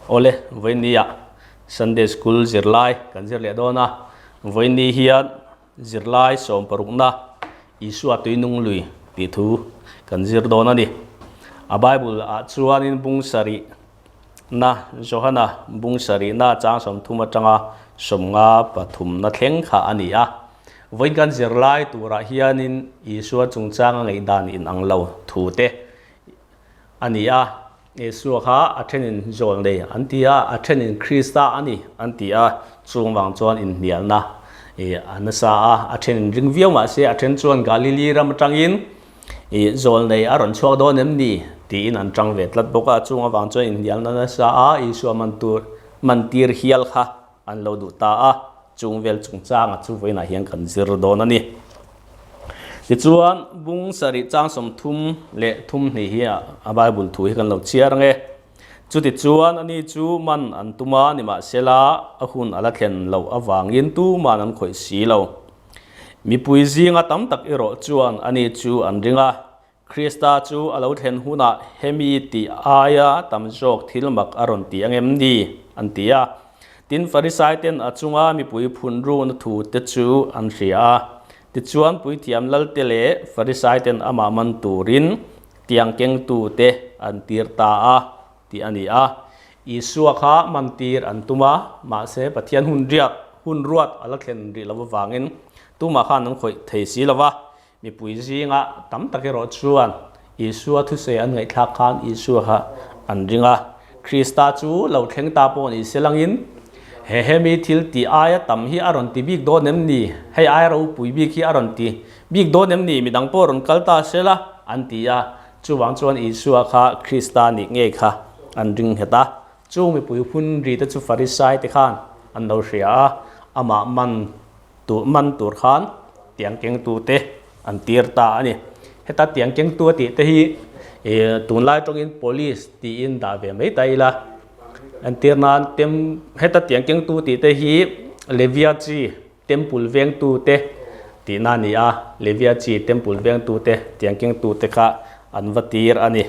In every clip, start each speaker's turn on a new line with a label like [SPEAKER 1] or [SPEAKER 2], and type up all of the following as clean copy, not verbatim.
[SPEAKER 1] Awle, vawinia Sunday School zirlai kan zir leh dawn a, vawiini hian zirlai sawmparukna Isua tuinung lui tih thu kan zir dawn a ni. A Bible ah chuanin bung sarih na Johana bung sarihna chang 30 atanga 53 na thleng kha a ni a. Vawiin kan zirlai turah hianin Isua chungchanga ngaihdan inang lo thu te a ni a. Isua kha a thenin zawl nei an ti a, a thenin Krista a ni an ti a, chung vang chuan inhnialna a nasa a, a thenin ring viau mah se a then chuan Galili ram atangin zawl nei a rawn chhuak dawn em ni tiin an tang ve tlat bawk a, chung avang chuan inhnialna nasa a, Isua man tur man tir hial kha an lo duh ta a, chung vel chungchanga chu vawiinah hian kan zir dawn a ni. Tichuan, bung sarih chang 33 hi a Bible thu hi kan lo chhiar ang e. Chutichuan, ani chu man an tum a, nimahsela a hun a la thlen loh avangin tuman an khawih si lo. Mipui zinga tam tak erawh chuan ani chu an ring a, Krista chu a lo thlen hunah hemi tih aia tam zawk thil mak a rawn ti ang em ni? an ti a. Tin, Farisaiten a chunga mipui phun rukna thu te chu an hria a. Tichuan, puithiam lalte leh Farisaiten amah man turin tiang kengtu te an tir ta a tih a ni a. Isua kha man tir an tum a, mahse Pathian hun riak, hun ruat a la thlen rih lo avangin tumah khan an khawih thei si lo va. Mipui zinga tam tak erawh chuan Isua thusawi an ngaihthlak khan Isua kha an ring a. Krista chu lo thleng ta pawh ni se langin, He hemi thil tih aia tam hi a rawn ti bik dawn em ni? Hei aia ropui bik hi a rawn ti bik dawn em ni? Midang pawh rawn kal ta se la, an ti a. Chuvang chuan Isua kha Krista nih ngei kha an ring nghet a. Chung mipui hun ri te chu Farisai te khan an lo hria a, amah man Tu man tur khan tiang kengtu te an tir ta a ni. Heta tiang kengtu a tih te hi tunlai tawngin police tiin dah ve mai ta ila. An tir nan tem heta tiang kengtu tih te hi Levia chi temple vengtu te tihna a ni a, Levia chi temple vengtu te tiang kengtu te kha an va tir a ni.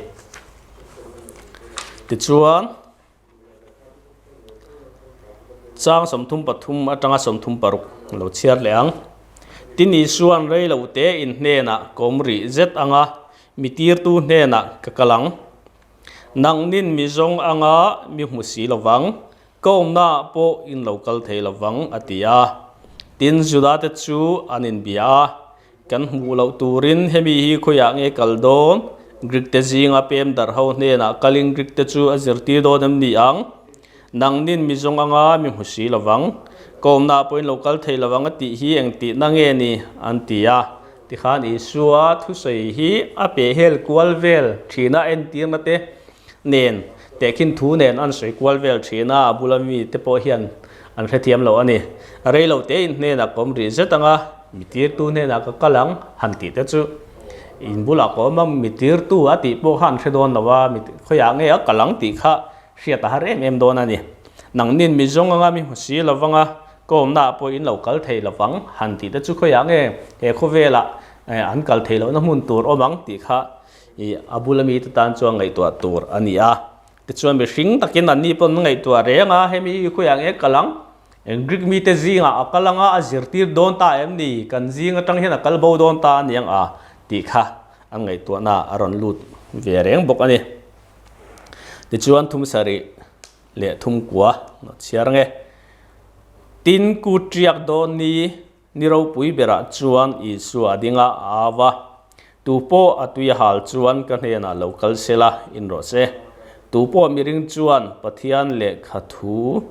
[SPEAKER 1] Tichuan. Chang 33 atanga 36 lo chhiar leh ang. Tin Isuan rei lo te in hnenah kawm rih zet anga mi tirtu hnenah ka kal ang. Nangnin mi zawng anga mi hmu si lovang, ka awmnaah pawh in lo kal thei lovang a ti a. Tin Juda te chu an inbia a, Kan hmuh loh turin hemi hi khawiah nge kal dawn? Greek te zinga pem darh ho hnenah kalin Greek te chu a zirtir dawn em ni ang? Nangnin mi zawng anga mi hmu si lovang. Ka awmnaah pawhin lo kal thei lovang a tih hi eng tihna nge ni? an ti a. Tikhan Isua thusawi hi a pehhel kual vel thin a, entirna te nen tehkhin thu nen an sawi kual vel thin a, a bula mi te pawh hian an hrethiam lo a ni. Rei lo tein hnenah ka awm rih zet ang a, mi tirtu hnenah ka kal ang han tih te chu in bulah ka awm a, mi tirtu a tih pawh kha an hre dawn lo a, mi khawiah nge a kal ang tih kha hriat a har em em dawn a ni. Nangnin mi zawng anga mi hmu si lo vang a, ka awmnaah pawh in lo kal thei lo vang han tih te chu khawiah nge he khawvelah an kal thei lohna hmun tur awm ang tih kha I a bula mite tan chuan ngaihtuah tur a ni a. Tichuan mihring takin anni pawn an ngaihtuah reng a, hemi i khawiah nge kal ang? Eng Greek mite zingah a kal anga a zirtir dawn ta em ni? Kan zing atang hian a kal bo dawn ta a ni ang a tih kha an ngaihtuahna a rawn lut ve reng bawk a ni. Tichuan thum sarih leh thum kua chhiar ang e. Tin kut tiak dawn ni Ni ropui berah chuan Isua a ding a, a au a, Tu pawh a tui a hal chuan ka hnenah lo kal se la, in rawh se. Tu pawh miring chuan Pathian lehkha thu,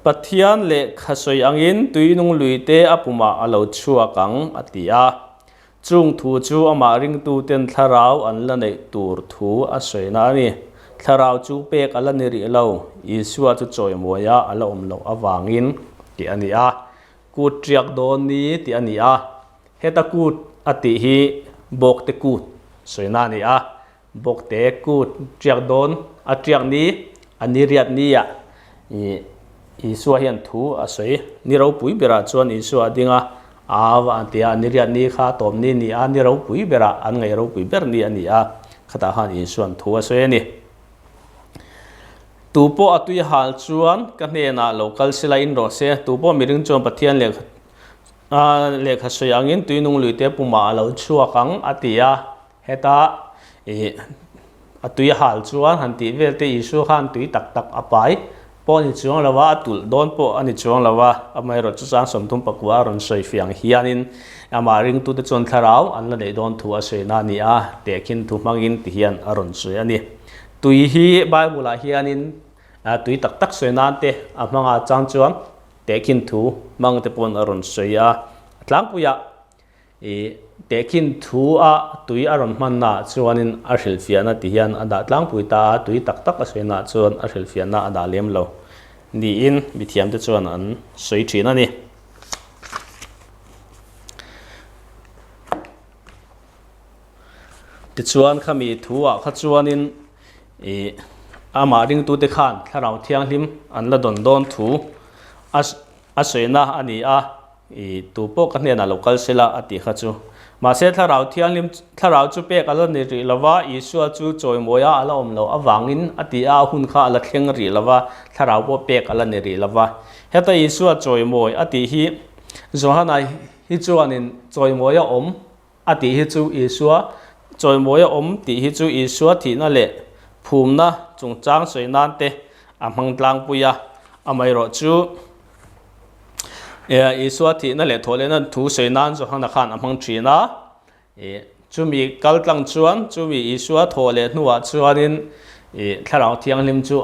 [SPEAKER 1] Pathian lehkha sawi angin tui nung lui te a pumah a lo chhuak ang, a ti a. Chung thu chu amah ringtuten thlarau an la neih tur thu a sawina a ni. Thlarau chu pek a la ni rih lo, Isua chu chawimawi a a la awm loh avangin tih a ni a. Kut tiak dawn ni tih a ni a, heta kut a tih hi bawkte kut sawina a ni a, bawkte kut tiak dawn a tiak ni a ni riat ni ah ih Isua hian thu a sawi. Ni ropui berah chuan Isua a ding a, au a ti a, ni riat ni kha tawm ni ni a, ni ropui berah an ngaih ropui ber ni a ni a, khatah khan Isua'n thu a sawi a ni. Tu pawh a tui hal chuan ka hnenah lo kal sila in rawh se, tu pawh miring chuan Pathian lehkha lehkha sawi angin tui nung lui te pumah a lo chhuak ang a ti a. Heta ih a tui hal chuan han tih vel te Isua khan tui tak tak a pai pawh a ni chuang lo a, a tulh dawn pawh a ni chuang lo a, amaherawh chu chang 34 a rawn sawi fiang hianin amah ringtute chuan thlarau an la neih dawn thu a sawi na a ni a, tehkhin thu hmangin ti hian a rawn sawi a ni. Tui hi Bible ah hianin tui tak tak sawi nan te a hmangah chang chuan tehkhin thu hmang te pawn a rawn sawi a, a tlangpuiah I tehkhin thu a tui a rawn hmanna ah chuanin a hrilhfiahna ti hian a dah tlangpui ta a, tui tak tak a sawiina ah chuan a hrilhfiahna a dah lem lo niin mithiamte chuan an sawi thin a ni. Tichuan khami thu ah kha chuanin i amah ringtute khan Thlarau Thianghlim an la dawn dawn thu a A sawina a ni a, i tu pawh ka hnenah lo kal sela a tih kha chu. Mahse Thlarau Thianghlim, Thlarau chu pek a la ni rih lo va, Isua chu chawimawia a la awm loh avangin a ti a, a hun kha a la thleng rih lo va, Thlarau pawh pek a la ni rih lo va. Heta Isua chawimawi a tih hi Johana hi chuanin chawimawia awm A tih hi chu Isua chawimawi a awm tih hi chu Isua thihna leh phumna chungchang sawi nan te a hmang tlangpui a, amaherawh chu Isua thihna leh thawhlehna thu sawi nan Johana khan a hmang thin a, chumi kal tlang chuan chumi Isua thawh leh hnuah chuanin Thlarau Thianghlim chu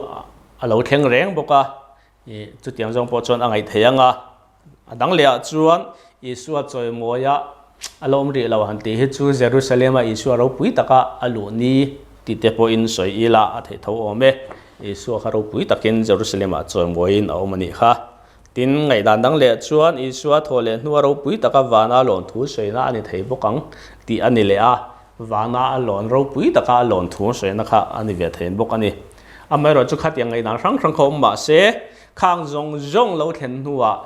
[SPEAKER 1] a lo thleng reng bawk a, chutiang zawng pawh chuan a ngaih theih ang a. A dang lehah chuan Isua chawimawia a la awm rih lo han tih hi chu Jerusalem-a Isua ropui taka a luh ni tih te pawhin sawi ila a theih tho awm e. Isua kha ropui takin Jerusalem-ah chawimawiin a awm a nih kha. Tin, ngaihdan dang leh chuan Isua thawh leh hnua ropui taka vana lawn thu sawina a ni thei bawk ang tih a ni leh a, vana a lawn ropui taka a lawn thu sawina kha a ni ve thei bawk a ni. Amaherawhchu chu khatiang ngaihdan hrang hrang kha awm mah se, Khang zawng zawng lo thlen hnuah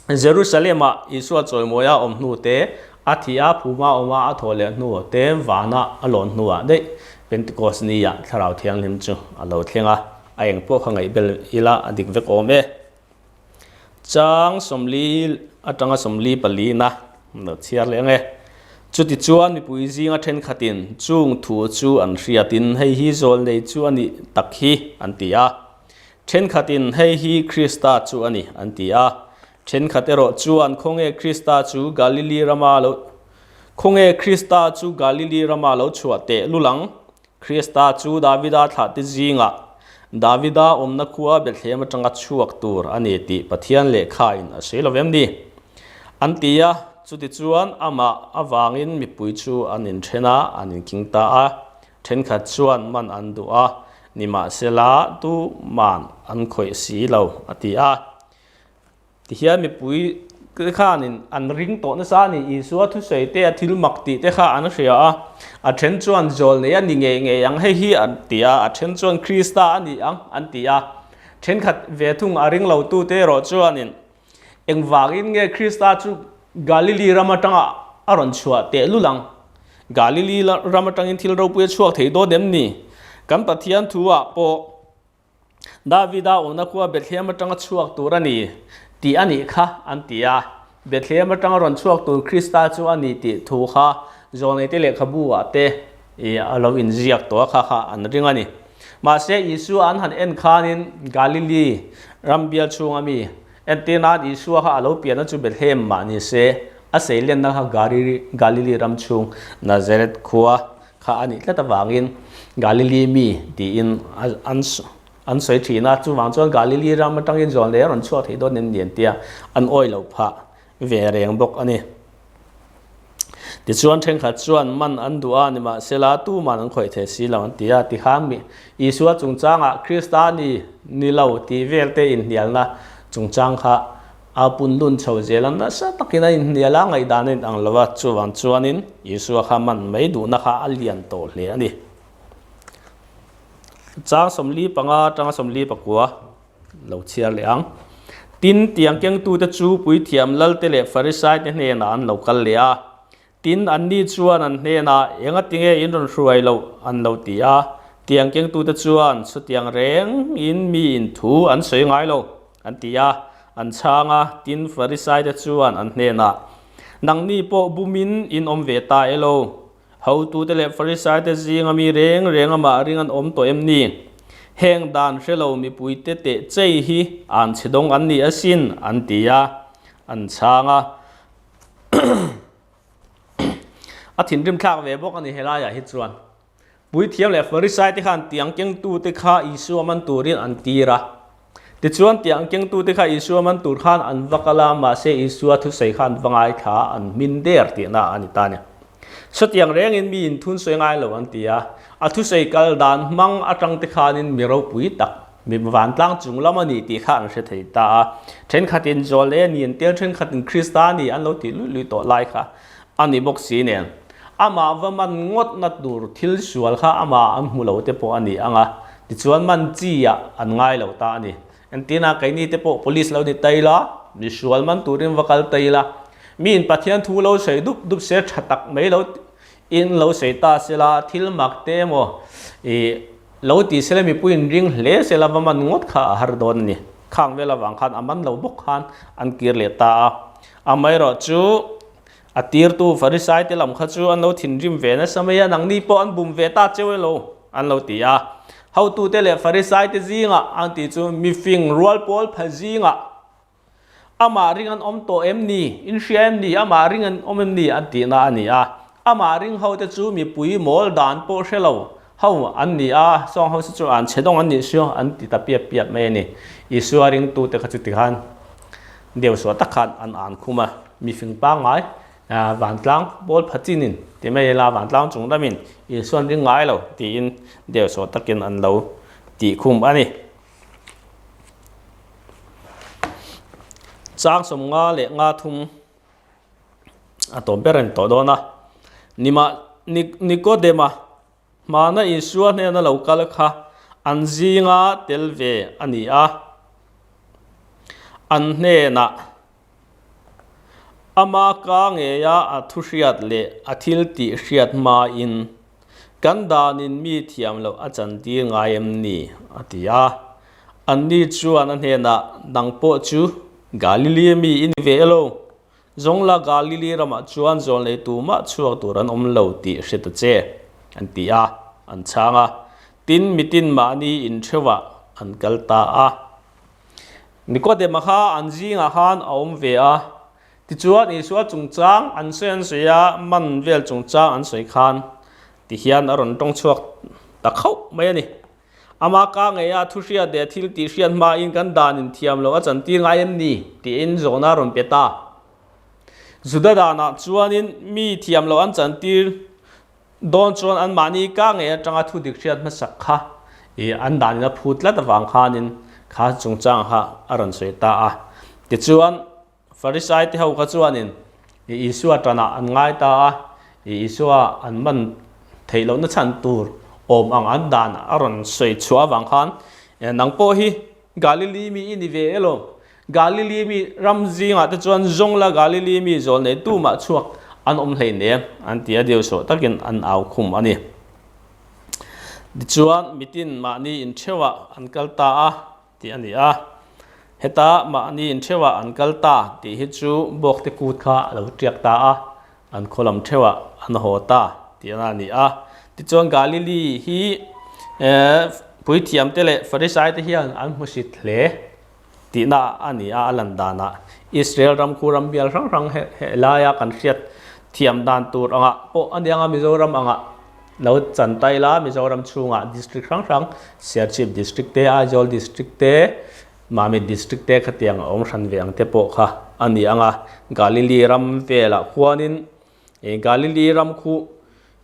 [SPEAKER 1] Jerusalem-ah Isua chawimawia awm hnu te, a thih a, phuma awm a, a thawh leh hnu te, vana a lawn hnuah daih Pentecost ni-ah Thlarau Thianghlim chu a lo thleng a, a eng pawh kha ngaihbel ila a dik vek awm e. Chang 40 atanga 44 na lo chhiar leh ang e. Chutichuan mipui zinga thenkhatin chung thu chu an hriatin hei hi zawlnei chu a nih tak hi an ti a. Thenkhatin hei hi Krista chu a ni an ti a. Thenkhat erawh chuan khawnge Krista chu Galili rama lo Khawnge Krista chu Galili rama lo chhuah teh lul ang? Krista chu Davida thlahte zingah Davida awmna khua Bethlehem atanga chhuak tur a ni tih Pathian lehkhain a sawi lo vem ni? An ti a, chutichuan amah avangin mipui chu an inthen a, an inking ta a. Thenkhat chuan man an duh a, nimahsela tu man an khawih si lo, a ti a. Tihian mipui te khanin an ring tawh nasa a ni. Isua thusawi te a thil mak tih te kha an hria a, a then chuan zawl nei a ni ngei ngei ang hei hi an ti a, a then chuan Krista a ni ang an ti a. Thenkhat ve thung a ring lo tute erawh chuanin Engvangin nge Krista chu Galili ram atanga a rawn chhuah tehlul ang? Galili ram atangin thil ropui a chhuak thei dawn em ni? Kan Pathian thu ah pawh Davida awmna khua Bethlehem atanga chhuak tur a ni tih a nih kha an ti a. Bethlehem atanga rawn chhuak tur Krista chu a ni tih thu kha Zawlneite lehkhabu ah te a lo inziak tawh a kha kha an ring a ni. Mahse, Isua an han en khanin Galili ram bial chhunga mi entir nan Isua kha a lo pianna chu Bethlehem mah ni se, a seilenna kha Galili ram chhung Nazareth khua kha a nih tlat avangin Galili mi tiin an sawi thin a. Chuvang chuan Galili ram atangin Zawlnei a rawn chhuak thei dawn em ni an tia an awih loh phah ve reng bawk a ni. Tichuan thenkhat chuan man an duh a, nimahsela tuman an khawih thei si lo an ti a. Tikhan mi Isua chungchangah Krista ni ni lo tih vel te inhnialna chungchang kha a pun lun chho zel a, nasa takin a inhnial a, ngaihdan a inang lo a, chuvang chuanin Isua kha man mai duhna kha a lian tawh hle a ni. Chang 45 atanga 49. Lo chhiar leh ang. Tin, tiang kengtute chu puithiam Lalte leh Farisaite hnenah an lo kal leh a. Tin, anni chuan an hnenah, Enga tinge in rawn hruai loh? an lo ti a. Tiang kengtute chuan chutiang rengin miin thu an sawi ngai lo, an ti a. An chhang a, tin Farisaite chuan an hnenah, Nangni pawh bumin in awm ve ta e lo? Hotute leh Farisaite zinga mi reng reng amah ring an awm tawh em ni? Heng dan hre lo mipuite teh chei hi an chhe dawng an ni asin, an ti a. An chhang a. A thinrim thlak ve bawk a ni helaiah hi chuan. Puithiam leh Farisaite khan tiang kengtute kha Isua man turin an tir a. Tichuan tiang kengtute kha Isua man tur khan an va kal a, mahse Isua thusawi kha an va ngaithla a, an hmin der tihna a ni ta a ni. Chutiang rengin miin thunsawi ngai lo an ti a, a thusawi kal dan hmang atangte khanin mi ropui tak, mi vantlang chung lam a ni tih kha an hre thei ta a. Thenkhatin Joel-e ni an tel, thenkhatin Krista ni an lo tih luih luih tawh lai kha a ni bawk si nen. Amah va man ngawtna tur thil sual kha amah an hmu lo te pawh a ni ang a, tichuan man chi ah an ngai lo ta a ni. Entina keini te pawh police lo ni tai la, mi sual man turin va kal tai la, miin Pathian thu lo sawi dup dup se tha tak mai lo in lo sawi ta se la, thil mak te emaw ih lo ti se la mipui in ring hle se la va man ngawt kha a har dawn a ni. Khang vel avang khan a man lo bawk khan an kir leh ta a. Amaherawhchu A tirtu Farisaite lam kha chu an lo thinrim ve nasa mai a, nangni pawh an bum ve ta cheu elo an lo ti a. Hotute leh Farisaite zingah an tih chu mifing rual pawl pha zingah amah ring an awm tawh em ni, in hria em ni, amah ring an awm em ni an tihna a ni a. Amah ring hote chu mipui mawl dan pawh hre lo ho an ni a, sawng ho chu an chhe dawng an nih siaw an ti ta piap piap mai a ni. Isua ringtute kha chu tikhan deuh suah tak khan an an khum a, mifing pangngai vantlang pawl pha chinin ti mai ila vantlang chung lamin Isua an ring ngai lo tiin deuh suah takin an lo tih khum a ni. Chang 50 leh 53 a tawp ber a ni tawh dawn a, Nimah Nikodema Hmana Isua hnena lo kal kha an zinga tel ve a ni a, an hnenah ama ka ngeia a thu hriat leh a thil tih hriat hmain kan danin mi thiam loh a chantir ngai em ni? a ti a. Anni chuan a hnenah, Nang pawh chu Galilee mi i ni ve elo? Zawngla Galili ramah chuan zawl nei tumah chhuak tur an awm lo tih hre ta che, an ti a, an chhang a. Tin, mitin mahni intheuhah an kal ta a. Nikodema kha an zingah khan a awm ve a, tichuan Isua chungchang an sawi an sawi a, man vel chungchang an sawi khan tihian a rawn tawng chhuak ta khauh mai a ni. Ama ka ngei a thu hriat leh thil tih hriat hmain kan dan inthiam loh a chantir ngai em ni? tiin zawhna a rawn pe ta. Juda danah chuanin mi thiam loh an chantir dawn chuan anmahni ka ngei atanga thu dik hriat hmasak kha i an danin a phut tlat avang khanin kha chungchang kha a rawn sawi ta a. Tichuan Farisai te ho kha chuanin Isua tanah an ngai ta a, Isua an man theih lohna chhan tur awm ang an dan a rawn sawi chhuah avang khan, Nang pawh hi Galili mi i ni ve elo? Galili mi ram zingah te chuan zawng la Galili mi zawl nei tumah chhuak an awm hleinem an ti a, deuhsawh takin an au khum a ni. Tichuan mitin mahni intheuhah an kal ta a. Tih a ni a, heta mahni intheuhah an kal ta tih hi chu Bawkte kut kha a lo tiak ta a, an khaw lam theuhah an haw ta tih a ni a. Tichuan Galili hi puithiamte leh Farisaite hian an hmusit hle tihna a ni a, a lan danah Israel ram khu ram bial hrang hrang helaia kan hriat thiam dan tur angah pawh a nia nga Mizoram angah Lo chan ta ila Mizoram chhungah district hrang hrang Serchhip district te, Aizawl district te, Mamit district te khatiang a awm hran ve ang te pawh kha a ni ang a. Galili ram velah khuanin ih Galili ram khu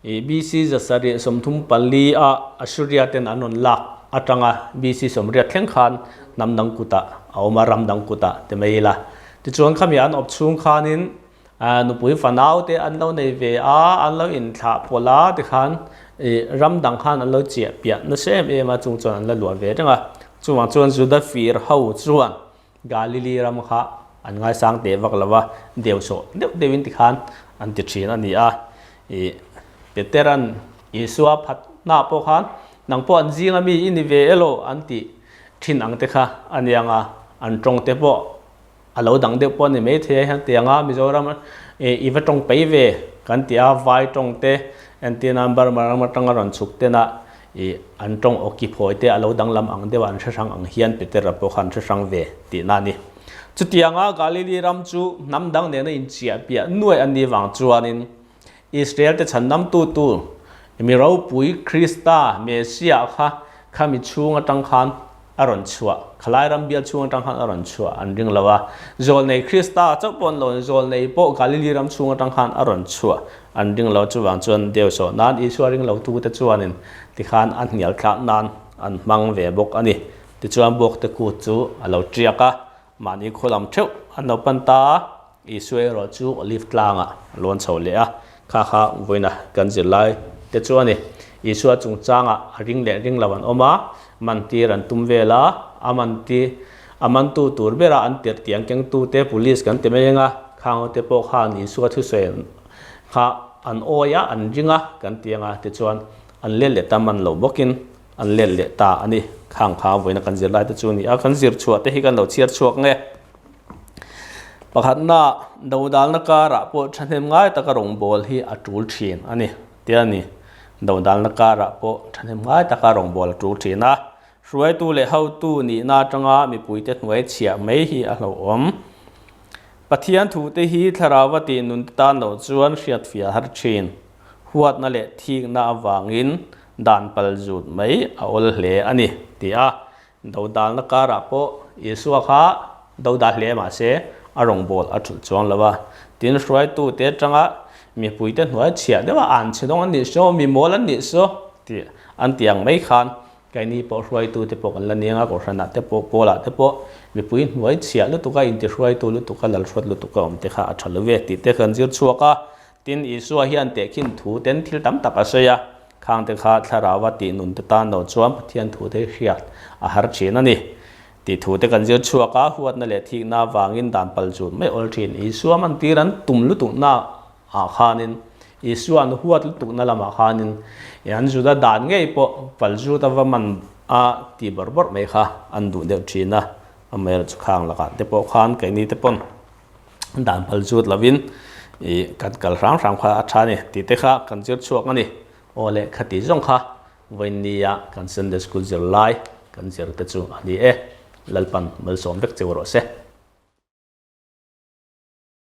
[SPEAKER 1] ih BC 734 a Assuria ten an rawn lak atanga BC 80 thleng khan hnam dang kutah a awm a, ram dang kutah ti mai ila. Tichuan khami an awp chhung khanin Nupui fanau te an lo nei ve a, an lo inthlah pawlh a tikhan ih ram dang khan an lo chiah piah nasa em em a, chung chuan an la luah ve reng a. Chuvang chuan Juda fir ho chuan Galili ram kha an ngaisang teh vak lo va, deuhsawh deuh deuhin tikhan an ti thin a ni a. Ih Petera'n Isua phatna pawh khan. Nang pawh an zinga mi i ni ve elaw an tih thin ang te kha a niang a, an tawng te pawh a lo dang deuh pawh a ni maithei a, hetiang a Mizoram i va tawng pei ve kan ti a, vai tawng te entir nan Burma ram atanga rawn chhuk ten a i an tawng awki phawi te a lo danglam ang deuh a, an hre hrang ang hian Petera pawh kha an hre hrang ve tihna a ni. Chutianga Galili ram chu hnam dang nena inchiah piah nuaih a nih vang chuanin Israel te chhandamtu tur mi ropui Krista, Messiah kha khami chhung atang khan a rawn chhuah, khalai ram bial chhung atang khan a rawn chhuah an ring lo a. Zawlnei Krista chauh pawh an lo ni, zawlnei pawh Galili ram chhung atang khan a rawn chhuah an ring lo. Chuvang chuan deusawh nan Isua ring lo tute chuanin tikhan a hnial thlak nan an hmang ve bawk a ni. Tichuan Bawkte kut chu a lo tiak a, mahni khaw lam theuh an lo pan ta a. Isua erawh chu Olive tlangah a lawn chho leh a, kha kha vawiina kan zirlai te chu a ni. Isua chungchangah a ring leh ring lo an awm a, mantir an tum vel a, a manti a mantu tur bera an tirh tiang kengtute police kan ti mai ang a, khanghote pawh khan Isua thusawi kha an awi a, an ring a kan ti ang a, tichuan an let leh ta man lo bawkin an let leh ta a ni. Khang kha vawiina kan zirlai te chu a ni a, kan zir chhuah te hi kan lo chhiar chhuak nge. Pakhatna, dodalna karah pawh thahnem ngai taka rawngbâwl hi a ṭul ṭhin a ni, tia a ni. Dodalna karah pawh thahnem ngai taka rawngbâwl a ṭul ṭhin a, hruaitu leh hotu nihna aṭanga mipuite hnuai chhiah mai hi a hlauhawm. Pathian thute hi thlarauva tih nunte tan loh chuan hriatfiah har ṭhin. Huatna leh thikna avangin dan pal zut mai a awl hle a ni, ti a. Dodalna karah pawh Isua kha dodal hle mah se a rawngbâwl a ṭhulh chuang lo a. Tin, hruaitute aṭanga mipuite hnuai chhiah deuh a, an chhe dawng an nih saw, mi mawl an nih saw tih an ti ang mai khan keini pawh hruaitute pawh kan la niang a, Kohhranah te pawh, Pawlah te pawh mipui hnuai chhiah lutuk a, intihruaitu lutuk a, lalhruat lutuk a awm te kha a ṭha lo ve tih te kan zir chhuak a. Tin, Isua hian tehkhin thu ten thil tam tak a sawi a, khangte kha thlarau a tih nun te tan lo chuan Pathian thu te hriat a har thin a ni. Tih thu te kan zir chhuak a, huatna leh thikna avangin dan pal zut mai awl thin. Isua mantir an tum lutukna ah khanin, Isua an huat lutukna lamah khanin an Juda dan ngei pawh pal zut a va man a tih bawrh bawrh mai kha an duh deuh thin a, amaherawhchu khang lakah te pawh khan keini te pawn dan phal zut lovin ih kan kal hrang hrang kha a tha a ni tih te kha kan zir chhuak a ni. Aw leh khati zawng kha vawinia kan Sunday School zirlai kan zir te chu a ni e. Lalpan malsawm vek cheu rawh se.